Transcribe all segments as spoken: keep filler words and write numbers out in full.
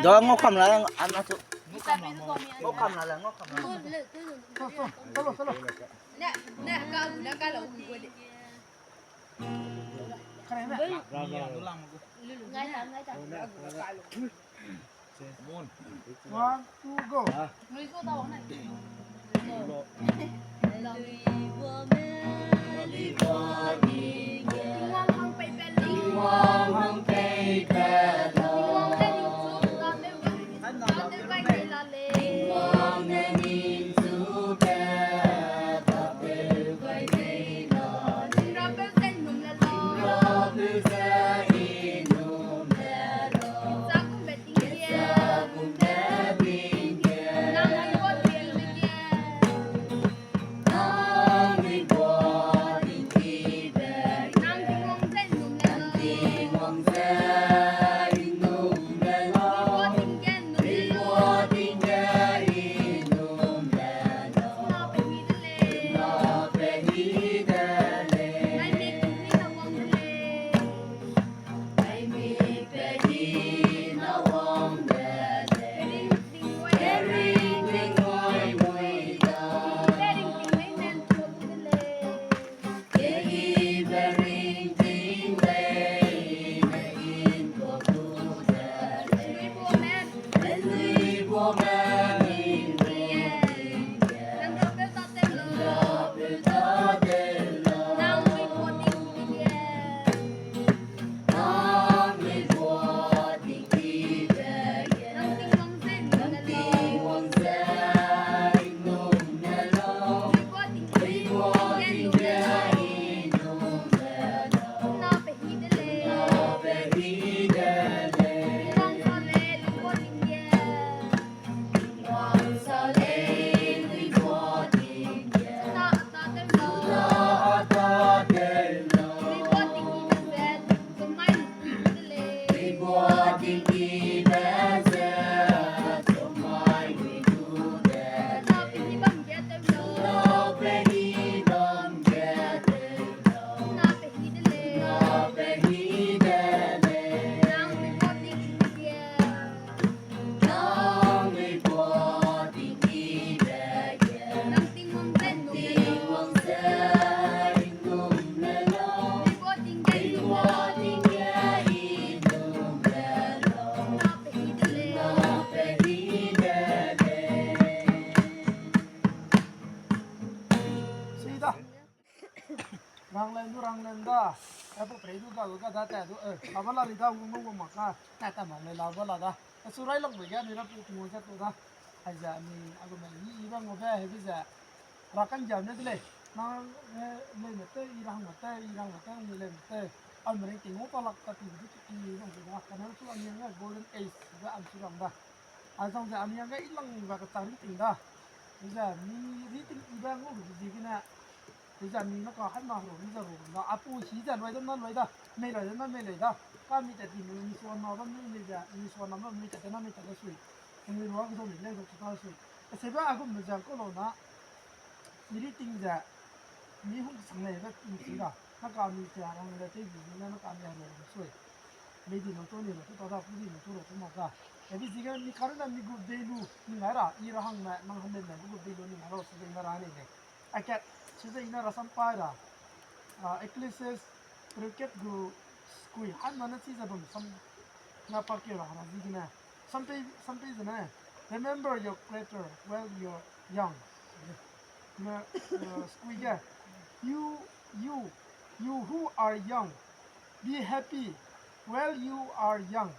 Da ngau kam la, an na tu. Ngau kam la, ngau kam la. One, two, go. Da ta du, eh, kaba la ri da, wang wang mak ka, ta ta ma le la ba la da. Asu rai lang be ga ni ra pu pu ze tu da. Aize ni agu me ni i bang be hebi ze. Ra kan ja ne de lei. Na, eh, le me te, i rang me te, i rang me te, ni le me te. Am ring ting o ta lak ta ti du ti bang be da. Kana su a ni ga golden age ga am su rang da. A zang ze a mi hangge i lang ba ka ta ringting da. Ze mi ringting i ba ngau lu zi gene. Ze mi na ka hai ma ro, mi ze ro da. A pu hi ze loi da, na loi da. Mei loi da, na mei loi da. Ka mi tat di mi, mi sua na ba mi, mi ze, mi sua na ba mi tat da, na mi tat da sui. Mi ro ga zo mi le zo ta sui. Ese ba a gu me zang ko lo na. Mi ringting ze. Mi hung sang lei ba ting si da. Na ka mi ze rang le te di na, na ka mi ro sui. Mei di na to ni ro, to da pu di na to ro, to ma da. Ebi zi ga mi kare na mi gu bei lu, ni ngai ra, i ra hang me, nang hang me, mi gu bei lu, ni ngai ra, se de na ra ni le. Akat, se de i na ra sam pa ra. Ah, Ecclesiastes, Cricket gu skui, han ma na chi ze bam sam, na pa ke ra, na zi gene. Sampe, sampe zene, remember your Creator while you're young. Na, uh, skui ge, you, you, you who are young, be happy while you are young,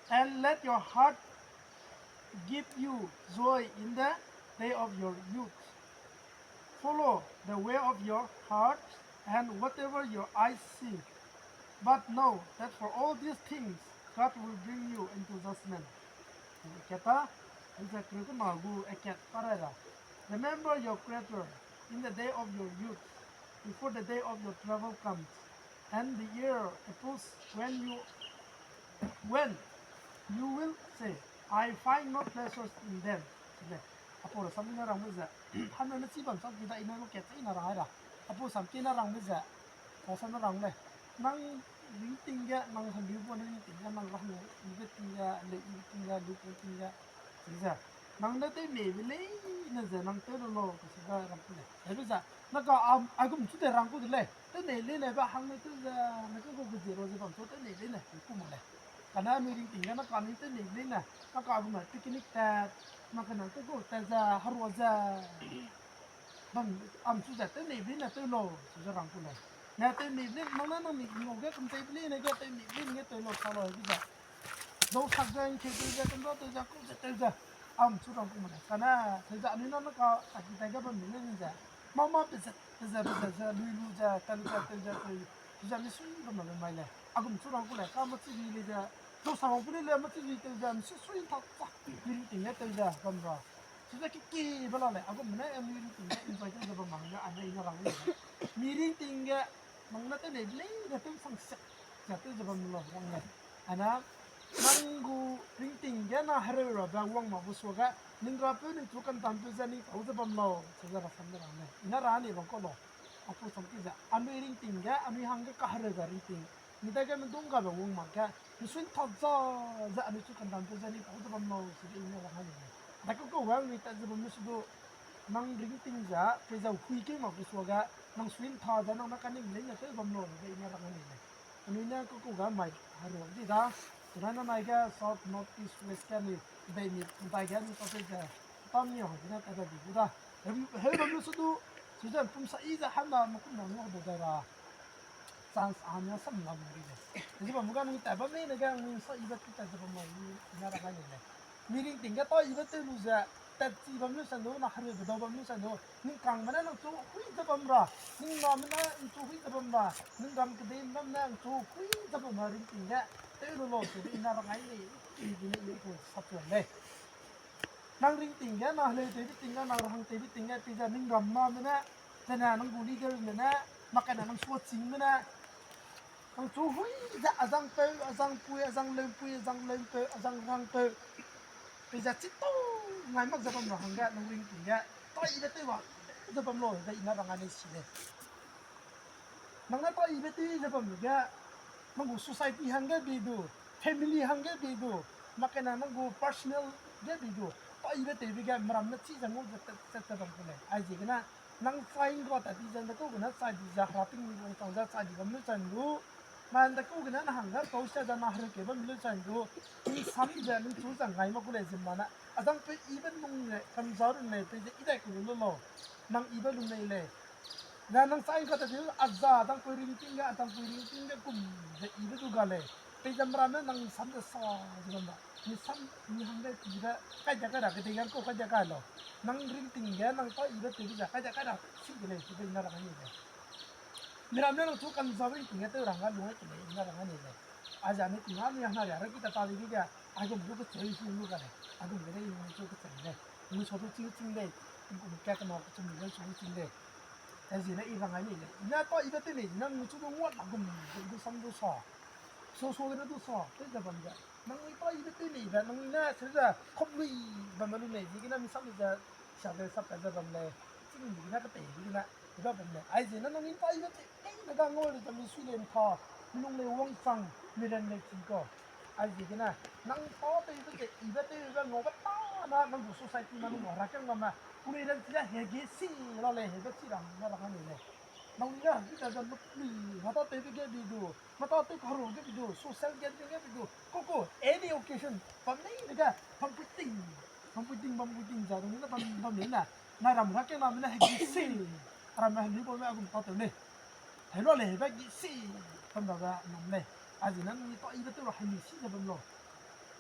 and let your heart give you joy in the day of your youth. Follow the way of your heart and whatever your eyes see. But know that for all these things, God will bring you into judgment. Kata, nza kru ke ma gu eket parara. Remember your Creator in the day of your youth, before the day of your trouble comes, and the year approaches when you, when you will say, I find no pleasures in them. Sile, apo ra sam ina rang me ze, hana na chi bam sam ki da ina no ket ina rang ai ra. Apo sam ki na rang me ze, ra sam na rang le. Nang ringting ge, nang haliu bo na ringting ge, nang rang ibe ting ge, le ibe ting ge, lu ting ge. Sile, nang ne tew mei be lei ne ze, nang tew lo lo, ke si ga rang ku le. Ebe ze, na ka am, a gum chu de rang ku de lei. Tew nei lei ne ba hang ne tew ze, ne ke gu ge zero ze bam chu tew nei lei ne, ku ma lei. Kane anui ringting ge na ka ni tew nei lei ne, na ka gu me picnic tat, na ka nang tew gu tat ze, harua ze. Bam, am chu ze tew nei lei ne tew lo, chu ze rang ku lei. Ne tew nei lei, nang ne nang ni ngau ge kum tei lei ne ge tew nei lei ne ge tew lo, sa lo, ku ze. Zau sak ze, nche tew ze, kanda tew ze, ku ze tew ze. Am chu rang ku ma lei. Kane, tew ze anui na na ka, a ki tai ge bam ni lei ne ze. Mama pe ze, pe ze, pe ze, ze, lui lu ze, ta lu ze, tew ze, tew. Tew ze, mi sui bam na le mai le. A gum chu rang ku lei, ka ma chi bi lei ze. Zau sa wang ku lei le, ma chi bi tew ze, mi sui sui ta ta. Mi ringting ge tew ze, bam ra. Chi ze ki ki ba la lei, a gum ne, mi ringting ge enjoy tew ze bam ma hangge, a ne ina rang lei. Mi ringting ge, nang ne tew nei lei, ne tew sang sek. Ze tew ze bam lo, rang lei. Ana, nang gu ringting ge na hereu ra ba wang ma gu suage, ning rapeu ning chu kantanpeu ze ning tau ze bam lau, se ze rasam de rang lei. Ina ra ni bam kau lo. Apu sam ki ze, anui ringting ge, anui hangge kahereu ga ringting. Ni dage medung ga ba wang mak ge, misui nta za, ze anui chu kantanpeu ze ning tau ze bam lau, se ze ina rang lei. Dage kau wang ni ta ze bam lu su du, nang ringting ze, pe ze hui kei mak gu suage, nang sui nta ze, nang na kaning lei ne tew bam lau, se ze ina rang lei. Anui ne kau kau ga mai, hereu di da. Tuna na nai ge South, North, East, West ge ni, bei mi, ntai ge ni sa se ze, tam ni hang ne ta da di gu da. Heu bam lu su du, su ze pum sa i ze handa ma kum na nua de da ra. Chance a nia sam lam di le. Zi bam ga nui ta bam lei ne ga nui sa i ba tu ta ze bam mai ni na ra ga ni le. Mi ringting ge ta i ba tew lu ze, tat chi bam lu san du, na hereu be dau bam lu san du. Ning kangme ne nang chu hui ze bam ra. Ning name ne nang chu hui ze bam ra. Ning ram kedei bam ne nang chu hui ze bam ra ringting ge. Tew lu lau se de ina ra ngai lei. I di ne i ku sa tuan lei. Nang ringting ge, nang heleu tewbe ting ge, nang rahang tewbe ting ge, pe ze ning ram name ne, zene nang gu leader me ne, mak kane nang suachingme ne, nang chu hui ze azangpeu, azangpui, azangleupui, azangleupeu, azangrangpeu. Pe ze chitau ngai mak ze bam ra hangge, nang ringting ge, taibe tew ba ze bam lau, ze ina rang a lei si lei. Nang ne taibe tew ze bam lu ge, nang gu society hangge bei du, family hangge bei du, mak kane nang gu personal ge bei du, taibe tewbe ge meram ne chi ze ngau ze tat, tat ze bam ku lei. Aiziegene, nang chai ngga tat di ze, ndekau gene chai di ze, hera ting ni wangchang ze chai di bam lu chang du, ma ndekau gene na hangge tau sia ze na hereu keu bam lu chang du, ning sam ze ning chu ze ngai mak ku lei ziemmena. Azangpeu ibe nung lei, kamza run lei, pe ze i dai ku lu lau. Nang ibe lu nei lei. Na nang sai ka ta di a za dang pui ring ting ge, a dang pui ring ting ge kum ze i be du ga lei. Pei zam ramme nang sam ze sa ze bam da. Ni sam ni hang de ti be kai da kai da ke de gan ko kai da kai lo. Nang ring ting ge nang ta i be te bi za kai da kai da si de lei ti be na ra ni de. Mi ram ne nang tu kan za ring ting ge te rang ga lu ai te lei na ra ni de. A za ni ting a ni hang na ra ki ta ta di ge. A gum du ke chei si lu ga lei. A gum ge de ni chu ke chei lei. Ni so du ching ching lei. Ni kum ka ka na ke chum ni so ching lei. Ai zi ne i rang ai ni lei. Na ta i be te lei, nang ni chu du ngat la gum, gum du sam du sa. So so de du sa, te ze bam ze. Nang ni ta i be te lei be, nang ni ne se ze, khop lui bam lu lei, zi gene mi sam ze, sia de sap ka ze bam lei. Ching zi gene ka te zi gene, i ba bam lei. Ai zi ne nang ni ta i be te, ei, na ga ngau le ze mi sui lei ntha, mi lung lei wang chang, mi ren lei chi ko. Ai zi gene, nang ta te i be te, i be te i be ngau be ta na, nang gu society ma nung ra keng ga me, Pui ran chi a hegi si la lei, hebe chi rang na rang ni lei. Nang ni na, ni ta zan mapui, mata te ge bi du, mata te karo ge bi du, social gathering ge bi du, ko ko, any occasion, pam nei de ge, pam pui ting, pam pui ting, pam pui ting za, nang ni na pam, pam ni na, na ram ra ke na, mi na hegi si, ram me hemi bo me agum ta te lei. Hei lo lei, hebe gi si, pam da ga nam lei. A zi na nang ni ta i be te lo, hemi si ze bam lo.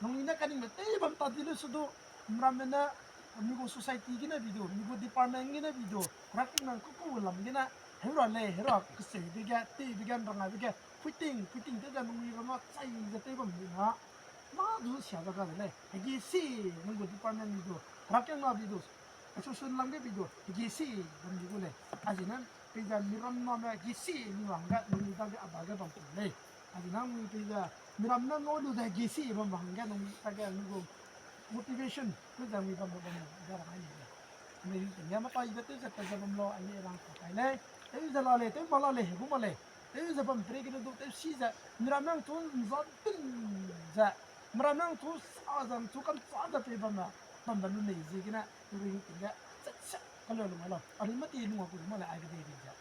Nang ni na kaning me te bam ta di le su du, mram me na, mi gu society gene bi du, mi gu department gene bi du, raking nang kuku lam gene, hera lei, hera kese be ge, te be ge, rang be ge, puiting, puiting te ge nang ni rama chai ze te bam ni na, na du sia za ga de lei. Hegi si, nang gu department bi du, raking na bi du, association lam ge bi du, hegi si, bam di gu lei. A zi na, pe ze mi ram na me, hegi si, mi rang ge, nang ni da ge, a da ge bam ku lei. A zi na, mi pe ze, mi ram na no lu ze, hegi si, bam bam ge, nang ni da ge, mi gu motivation, tu ze mi bam bam bam, da rang ai ni lei. Mi ring ting ge, mata i be tew ze, tew ze bam lo, ai ni rang ka kai lei. Tew ze la lei, tew ma la lei, hegu ma lei. Tew ze bam pre gene du, tew si ze, mi ram nang tu nza tin ze, mi ram nang tu sa ze, tu kam sa ze pe bam na, bam da lu nei zi gene, tu ring ting ge, zet zet, ka lu lu ma lo. A ri ma ti lu ma ku ma lei, ai be de ri ze.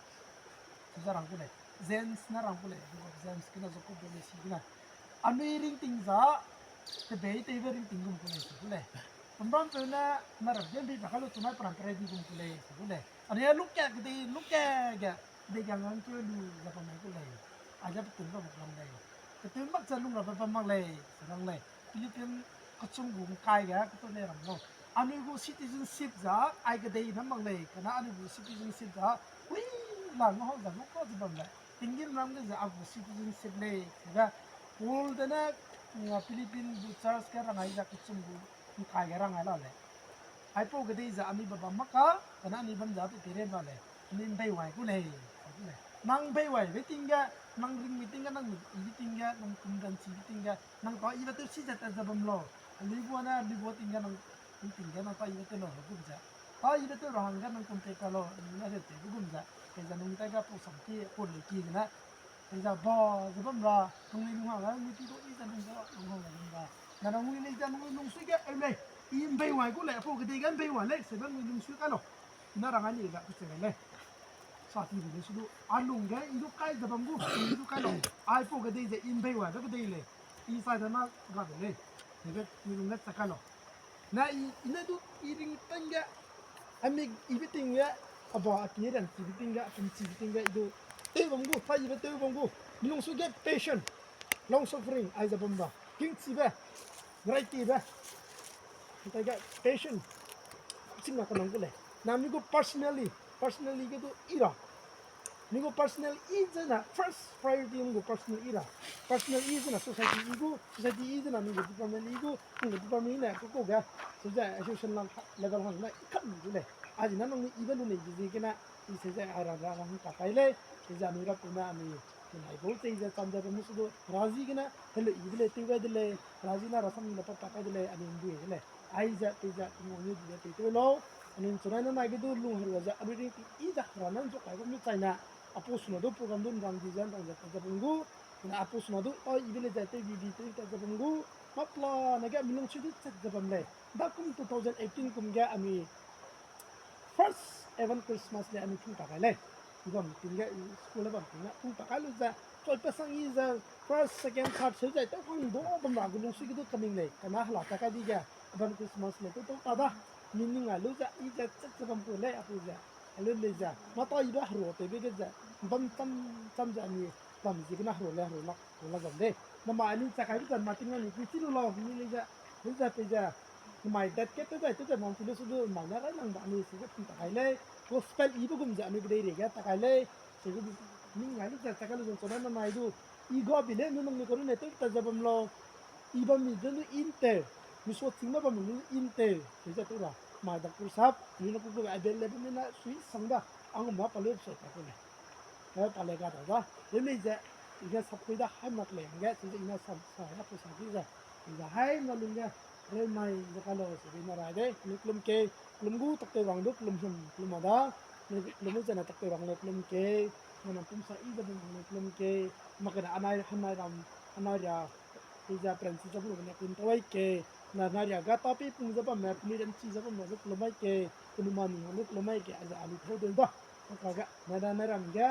Su za rang ku lei. James na rang ku lei, Book of James, kena Jacob de lei si gene. Anui ring ting za, te bei te be ring ting gum ku lei, si ku lei. Pambam pe na, na rap gen bi pa ka lu tu na pran pre di gum ku lei, si ku lei. Anui a lu ke ke de, lu ke ge, de ge ngang ke lu za pa mai ku lei. A ja pe tun ba mak lam lei. Pe tun mak za lung ra ba ba mak lei, sa rang lei. Philippine kechum gu ngkai ge, ketu lei rang lau. Anui gu citizenship za, ai kedei na mak lei, kane anui gu citizenship za, ui, la ngau hau za ngau ka ze bam lei. Tinggîm ram ge ze a gu citizenship lei, ze, Paul de ne, mm, Philippine gu church ge rang ai za kechum gu ngkai ge rang ai la lei. Aipau kedei ze anui bam bam mak ka, kane anui bam za pe peren la lei. Anui mbei wai gu lei, gu lei. Nang mbei wai be ting ge, nang ring be ting ge, nang i be ting ge, nang kum dan chi be ting ge, nang ta i be tew si ze tat ze bam lau. Anui bua ne, anui bua ting ge, nang kum ting ge, nang ta i be tew lau, gum ze. Ta i be tew ra hangge nang kum te ka lau, anui ne heu te be gum ze. Pe ze nung tai ge pau sam ki, pau lei ki gene. Pe ze ba, ze bam ra, nung lei nung hang, nung ti du i ze nung ze, nung hang ze bam ra. Na nung lei ze nung lei nung sui ge, eu lei. I mbei wai gu lei, pau kedei ge mbei wai lei, se be nung lei nung sui kai lau. Na rang ai ni ga, pe ze lei. Sa ti bi lei su du, a lung ge, i du kai ze bam gu, i du kai lau. Aipau kedei ze, i mbei wai be kedei lei. I sai da na ga de lei. Nebe, i lung ge ze kai lau. Na i, i ne du, i ring ting ge, a mik i be ting ge, a ba a pi ran chi be ting ge, a kum chi be ting ge, i du, tew bam gu, ta i be tew bam gu, mi lung sui ge patient, long suffering, ai ze bam ba, king chi be, rai ti be, tai ge patient, ching na ka nang gu lei. Na mi gu personally, personally ge du i ra. Mi gu personal i zena, first priority mi gu personal i ra. Personal i zena society i gu, society i zena mi gu department i gu, mi gu department i ne ku ku ge. Su ze association lang ha-, level hang ne i kam du lei. A zi na nang ni i be lu nei zi zi gene, i se ze a rang ra rang ka kai lei. I ze anui rap ne anui, tinai gu ze i ze cham ze bam su du, ra zi gene, hello i de lei, tew gai de lei, ra zi na rasam ni le pa pa kai de lei, anui ndui de lei. Ai ze, tei ze, Tingwang ne di ze tei tew lau. Anui nchunai na nai ge du lung herua ze, anui ring ti i ze, hera nan zu kai bam lu chai na. Apostle na du program du nrang di ze, nrang ze, tat ze bam gu. Na apostle na du, ta i be lei ze, tew bi bi, tew tat ze bam gu. Mapla na ge, mi lung sui du chat ze bam lei. Da kum two thousand eighteen kum ge, anui first Advent Christmas le anui pung ta kai lei. I bam ting ge, i school le bam ting ge, pung ta kai lu ze, choi pe sang i ze, first, second, third, seu ze, tew hang do bam ra gu lung sui ge du kaning lei, kane hela ta kai di ge, Advent Christmas le tew tew ta da, mi ning ai lu ze, i ze, chat ze bam ku lei, a pu ze. Lu lei ze, mata ibe hero tewbe ge ze, bam cham cham ze anui bam ziegene hero le hero lak, hero lak bam lei. Namai anui chak kaibe ze, ma ting anui pui chi lu lau, mi lei ze, lu ze pei ze, namai dat ke te zai te ze, mam pui lu su du, namai ne rai lang ba anui se ge pung ta kai lei. Gospel ibe gum ze anui kedei rei ge ta kai lei. Se ge, mi ngai lu ze, chak kai lu ze, chona namai du, i ga bi lei, nu nang mi ka ru ne tew ta ze bam lau. I bam mi ze nu i nte, mi so ching ma bam mi nu i nte, se ze tew ra. Mai doctor sap, mi na ku ku available mi na sui sang da, ang ma pa lu se ta ku lei. He, pa le ga da da. He lei ze, i ne sap kui da hai mak lei, nge, se ze i ne sam sa, ya pu sa di ze. I ze hai na lung ge, re mai ze ka lo, se di na rai de, ni klum ke, klum gu tak te wang du, klum him, klum ma da, ni klum ze na tak te wang le, klum ke, na na pum sa i ze bam le, klum ke, ma ka da anai, hanai ram, hanai ria, i ze pren chi ze bam le, klum ta wai ke, na na ria ga ta pi pung ze bam me, puni ren chi ze bam le, klum mai ke, puni ma ni, klum mai ke, a ze a lu thau de da. Ka ga, na da na ram ge,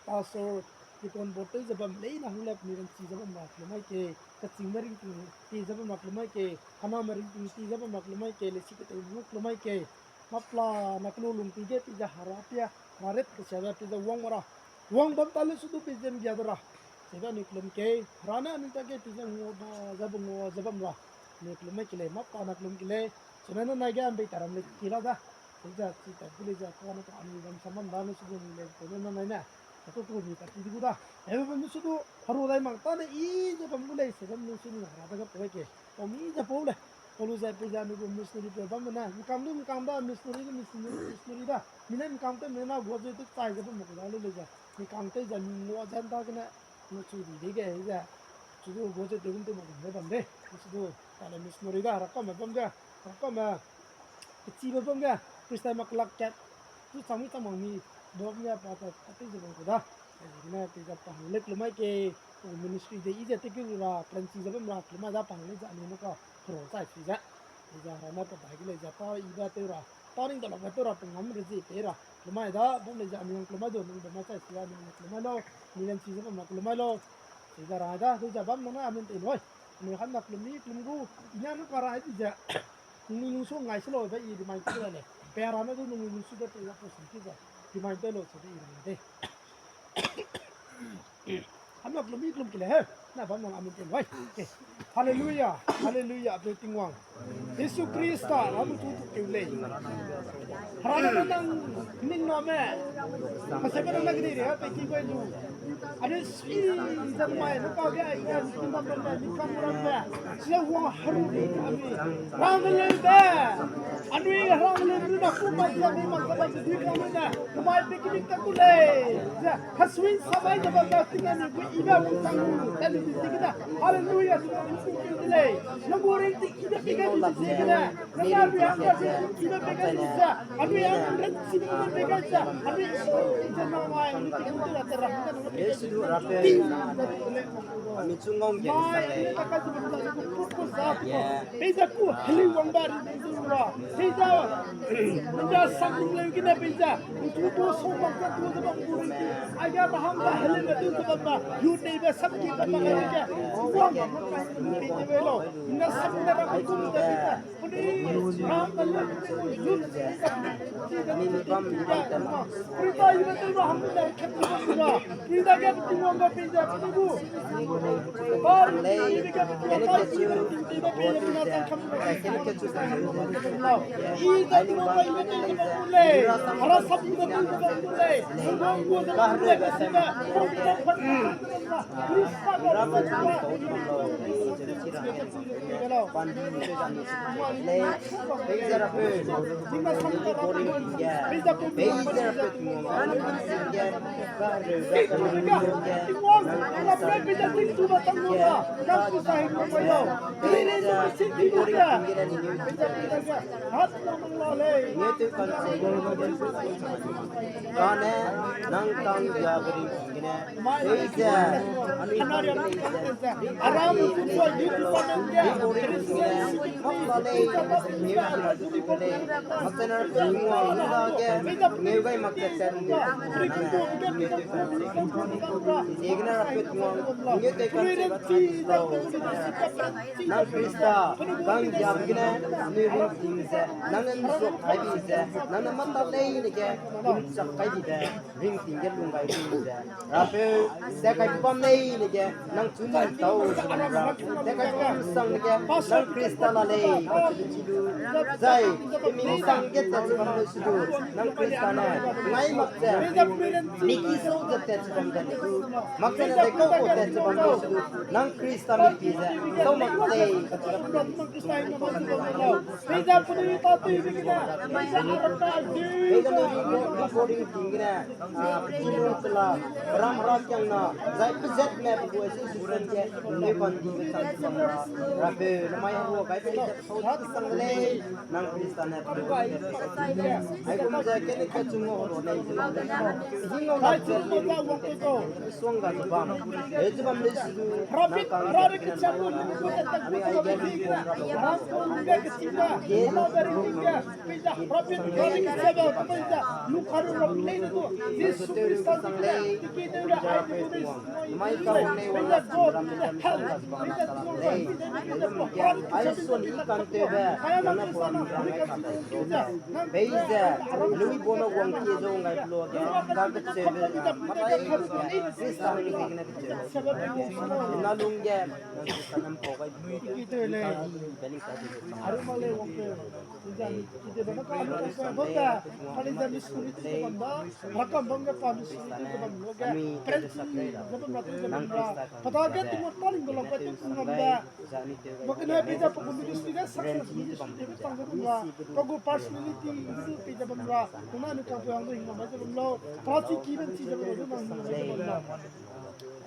pastor, deacon board tew ze bam leine hang le puni ran chi ze bam ra kelum mai ke, kaching me ringting ti ze bam ra kelum mai ke, hana me ringting ti ze bam ra kelum mai ke, lesi ketei lu kelum mai ke, mapla na kelu lung pi ge pi ze hera pia, hera ret kesia ze pi ze wang ma ra, wang bam ta le su du pi ze mbia de ra, sebe anui kelum ke, hera ne anui ta ge pi ze ngua ba, ze bam ngua ze bam ra, anui kelum mai ke lei, mapla na kelum ke lei, sebe na nai ge mbei ta ram le ki la da. Seize, chi tat gu lei ze, kane ka anui bam sa bam da ne su du ni lei, kane na nai ne. Ka tu tu ni tat ti di gu da. Hebe bam su du, hero dai mak ta ne i ze bam gu lei, se bam ne su ni hera da ga poi ke. Pau mi ze pau lei. Pau lu ze pe ze anui gu missionary pe bam ne. Nkam du nkam da, missionary du missionary, missionary da. Mi ne nkam te mi na gu ze tu chai ze bam gu da lu lei ze. Nkam te ze mi ngua ze nda gene. Nu chu di dege ze, chu du gu ze te gum te mak gum ze bam de. Chu du, ta le missionary da, hera kame bam ge, hera kame, kechibe bam ge, Christian mak lak kat, chu chang mi chang mang mi, bam ge pa ta, ta te ze bam ku da. Ai, ne, te ze pa hang le kelum mai ke, ministry de i ze te ke lu ra, plan chi ze bam ra, kelum mai da pa hang le ze anui ne ka, hero chai chi ze. Te ze hera ne pa dai ke lei ze pa i ba te ra, pa ring da la ba te ra, pe ngam re zi te ra. Kelum mai da, bam lei ze anui hang kelum mai du, nang bam mai chai chi a, nang kelum mai lau, ni ran chi ze bam na kelum mai lau. Seize ra da, du ze bam nang na amen te loi. Anui han na kelum mi, kelum gu, i ne nu ka ra di ze. Nung nung su ngai se lau, be i remind te lei. Pe ra ne du nung nung su de te ya person ki ze. Remind te lau, se de i remind te. Hamlak lum i lum kele he. Na bam nang amen te wai. Okay. Hallelujah, hallelujah, Abe Tingwang. Jisu Krista, ram tu tu keu lei. Hera ne nang ning na me. Kase be nang na gede re, pe ki bai lu. Ane si zan mai, na ka ge ai ge, si bam ram me, ni kam ram me. Sia wang haru ni kami. Rang le be. Anui rang le be na ku mai ya ni man ka ba di kami na. Mai picnic ta ku lei. Ze, Hasuin samai de ba ga ting ani gu i ga wang sang lu, ta lu di zikina. Hallelujah, tu ni su ki de lei. Na gu ring ti i de pe ga di zikina. Na ga ri ang ga ri i de pe ga di za. Anui ang ren si de pe ga za. Anui i de na mai ni ki de la ta ra. Yesu du rape. Ami chungong ge sa lei. Mai ni ka ka zu ba ku ku sa. Yeah. Peiza ku heli wang ba ri zu ra. Peiza, peiza sang leu gene peiza. Tu tu so bang ka tu tu bang ku ri. Aya ba ham ba heli ba tu tu bang ba. Yu nei ba sam ki ba ba ke. Wang ba ka ni pe de lo. Na sam na ra ku tu da peiza. Puni ram ba le yu. Ami mi bam mi bam ta ma. Peiza yu ba tu ba ham da ke tu ba. Peiza ke tu wang ba peiza tu. Kane nang kang ya beri gine. Peize, anui kang ya beri gine. Aram tu tu YouTube pa nang ya. Mak la lei, ngeu zi ra zu teu lei. Mak zene Rapeu Tingwang, nang dage ngeu gai mak ze tat lu. Ziegene Rapeu Tingwang, ngeu tei kan ze ba tau. Nang Khrista, kang diam gene, anui ringting ze, nang ne nsuak kai bi ze, nang ne mata leine ge, nchak kai bi ze, ringting ge lung gai bi ze. Rapeu, ze kai bam leine ge, nang chu nang tau, ze bam ra. Ze kai bam sang ne ge, nang Khrista la lei, kacheu chi lu. Zai, pe mi sang ge tat ze bam lei su du, nang Khrista ne, ngai mak ze, mi ki sau ze tat ze bam de lu. Mak ze ne de kau kau tat ze bam lei su du, nang Khrista mi ki ze, sau mak lei, kacheu Peize nu recording ting gene, a, pechilung pela, ram herakiangna, zai pezatme pe gu association ge, ne kandibe chang chang ra, Rapeu, namai hero gai pe ze sau sang de lei, nang Khrista ne, aigum ze kene kachung ngau hero nei ze, zingau lak ze, suang ga ze bam, e ze bam lei su du, nang kang ze, ani ai ge, Peize, lui bome wang kie zau ngai pelo ge, ka kechebe, matai, Khrista hang ziegene kechebe. Na lung ge, nang Khrista nam pau gai pelo ge, ka di, beling ka di,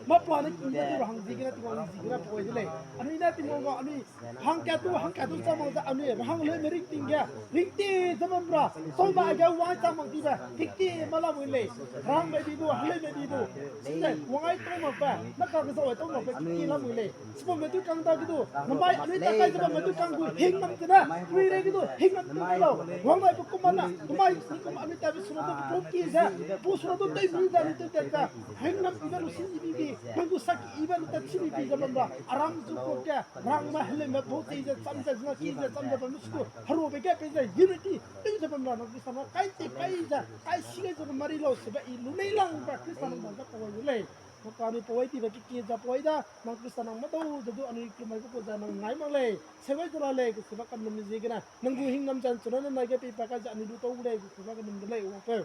Mâ pa ne ki ne tew ra hang ziegene Tingwang ziegene poi de lei. Anui ne Tingwang ga anui hangkat tu, hangkat tu chang mak ze anui hang leume ringting ge, ringting ze bam ra, tau ma ge wang chang mak dibe, tingti ma lamui lei. Rangme di du, heleume di du. Sinde, wang ai tau mak be, na ka kezau ai tau mak be, tingti lamui lei. Chibambe du kang dage du, namai anui ta kai ze bamme du kang gu, hingnam zene, rui rei ge du, hingnam du lau. Wang dai be kum ma na, namai, kum anui ta be sura du, kum ki ze, pu sura du, tei mi ze, anui tew tat ze, hingnam ibe lu si ibi bi, nang gu sak ibe lu tat si bi bi ze bam ra, aram zu ko ge, rangme heleume bau tei ze, cham ze, zina ki ze, cham ze bam lu su du, herobe ge pei ze, unity, tew ze bam ra, nang Khrista na kai ti kai ze, kai si gai ze mari lau sebe i lu nei lang ba Khrista nang bam ze pau ai lei. Nang ka anui pau ai tibe ki ki ze pau ai da, nang Khrista nang madau ze du anui kemai gu ku ze nang ngai mak lei, seu gai ze la lei, keseba kanum ziegene, nang gu hingnam ze chuna ne nai ge peipa kai ze anui lu tau gu lei, keseba kanum de lei, Wangpeu.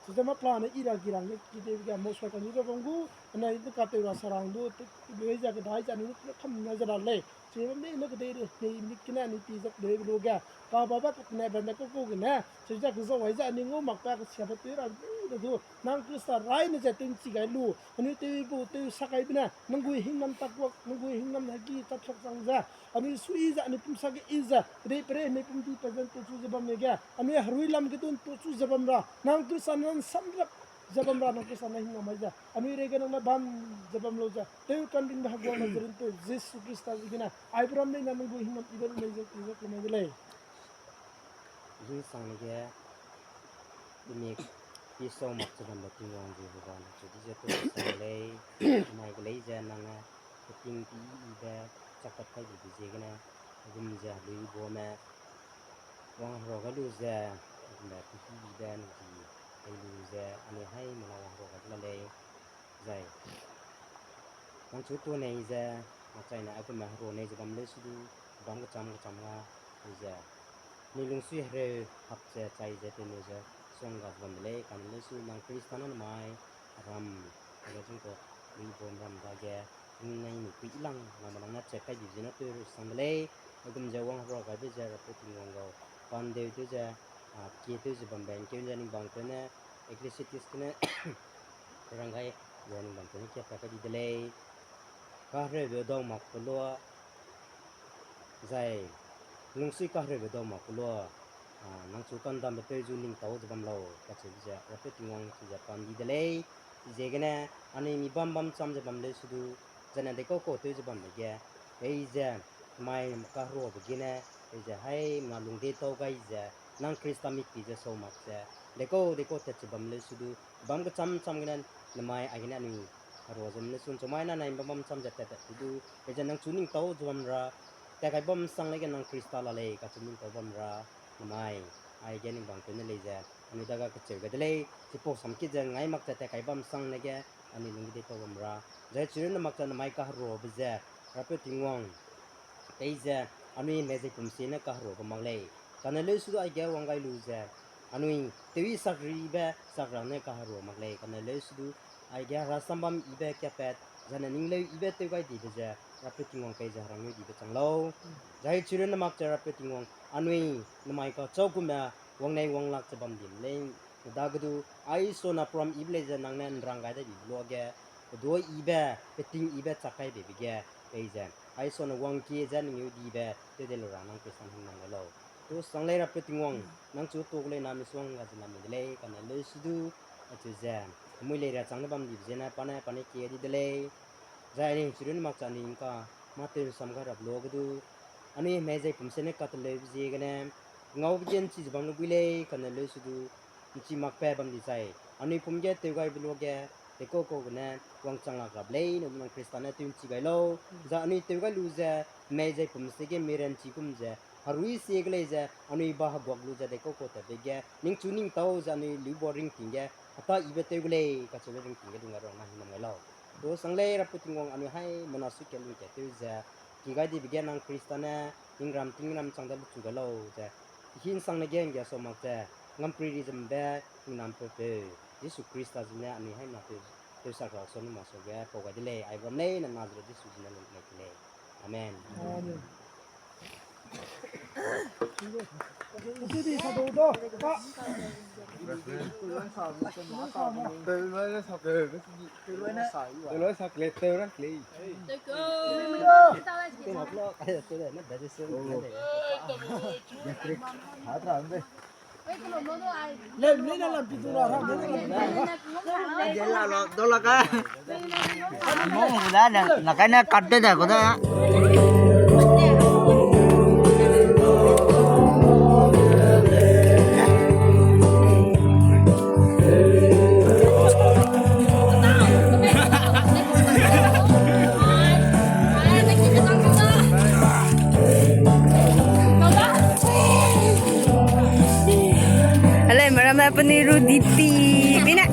Chize mâ pa ne i ra gi rang ge ki tewbe ge, mosua kanui ge bam gu, anai ne ka tew ra sa rang du, lei ze kedai ze anui lu kam ngai ze la lei. Chibam ne ne kedei de, ne mik gene anui pi ze kedei lu ge, ka ba ba kene bam ne kau kau gene, chize kezau ai ze anui ngau mak pa kesiabe tew ra de du, nang Khrista rai ne ze tew nchi gai lu, anui tew bu tew sak gaibe ne, nang gu hingnam tak wak, nang gu hingnam hegi chap sak chang ze, anui sui ze, anui pum sak ge i ze, kedei pere ne pum di pe ze ntu chu ze bam ne ge, anui herui lam ge du ntu chu ze bam ra, nang Khrista ne nang samrap ze bam ra, nang Khrista ne hingnam ai ze, anui rei ge nang ne bam ze bam lu ze, tew kan ringbe heguang Nazarenpeu Jisu Khrista ziegene, aibe ram leine nang gu hingnam ibe lu nei ze, i ze ku mai de lei. Hingsang ne ge, i mik, i sau mak ze bambe Tingwang Jehova ne chu di ze tew sang lei, mai ge lei ze nang ne, peting pi ibe, chakpat kai dibe ziegene, gum ze lui bome, wang hero gai lu ze, gum ze pi ibe nang di, kai lu ze, anui haimena wang hero gai la lei, zai. Nang chu tu nei ze, machaine aigumme hero nei ze bam lei su du, bam kecham kecham ga, ze. Ni lungsui hereu hap ze chai ze tewme ze, suang ga ze bam de lei, kane lei su nang Khrista na namai, ram, age jingkau, ri bam ram dage, ning nei ni pui ilang, nang ma nang ne chat kai di zene tew ru sang de lei, aigum ze wang hero gaibe ze Rapeu Tingwang gau, pan deu tew ze, a, kie tew ze bambe, ngkeu ze ning bang tew ne, Ecclesiastes gene, rang gai, ze ning bang tew ne kia pa kai di de lei, kahereube dau mak pe lua, zai, lungsui kahereube dau mak pe lua, a, nang chu kandambe peu zu ning tau ze bam lau, kacheube ze, Rapeu Tingwang chu ze pan di de lei, ziegene, anui mi bam bam cham ze bam lei su du, zene deikau kau tew ze bambe ge, pei ze, Mai kaheruabe gene, ze haimena lungde tau gai ze, nang Khrista mikpi ze sau mak ze, dekau dekau tat ze bam leu sudu, bam kecham cham gene, namai aigene anui herua ze mene sun chumai na nai bam bam cham ze tat tat du, ze nang chu ning tau ze bam ra, tat kai bam sang lege nang Khrista la lei kacheu ning tau bam ra, namai, aige ning bam tew ne lei ze, anui daga kecheu gai de lei, chipau sam kit ze ngai mak ze tat kai bam sang nege, anui lungde tau bam ra. Zai chirunne mak ze namai kaheruabe ze, Rapeu Tingwang, peize, anui hemei zei pum sie ne kaheruabe mak lei. Kane leu sudu aige wang gai lu ze, anui tewi sakribe sakra ne kaherua mak lei. Kane leu sudu aige herasam bam yibe kapat, zane ningleu yibe tew gai dibe ze, Rapeu Tingwang peize herang dibe chang lau. Zai chirunne mak ze Rapeu Tingwang, anui namai kachau gume wangnei wanglak ze bam di lei. Dage du, aisone program yibe lei ze nang ne nrang gai de bi luage, pedua yibe, peting yibe chak kai beibe ge, peize, aisone wangkie ze ningeu dibe, tew de lu ra nang Khrista hingnam gai lau. Tu sang lei Rapeu Tingwang, nang chu tu gu lei na misuang ga ze lam de lei, kane leu sudu, acheu ze, mui lei ra chang de bam dibe ziene, pa ne, pa ne kie di de lei. Zai anui chirunne mak ze anui ngka, mâ tew nsam gai rap luage du, anui hemei zei pum sie ne kateleube ziegene, ngaube ge nchi ze bam lu bui lei, kane leu sudu, nchi makbe bam di zai, anui pum ge tew gaibe luage, dekau kau gene, wangchang lak rap lei, ne nang Khrista ne tew nchi gai lau, zai anui tew gai lu ze, hemei zei pum sie ge miranchi gum ze, herui sie ge lei ze, anui ba heguak lu ze dekau kau tatbe ge, ningchu ning tau ze anui liuba ringting ge, heta yibe tew gu lei, kacheube ringting ge dung gai ra nang hingnam gai lau. Tu sang lei Rapeu Tingwang anui haimena suikat lungkat tew ze, ki gai dibe ge nang Khrista ne, ningram tingram chang da luchu gai lau ze, hi nsang ne ge nggia sau mak ze, ngampri ri ze mbe, hingnam peu peu, Jisu Khrista zene anui haimena tew, tewsak ra sau ne mak sau ge, pau gai de lei, ai bam lei, ne Nazareth Jisu zene lung nei ke lei. Amen. Lakai na cut te da ko da. Hello, meramme penui ru diti. Bine.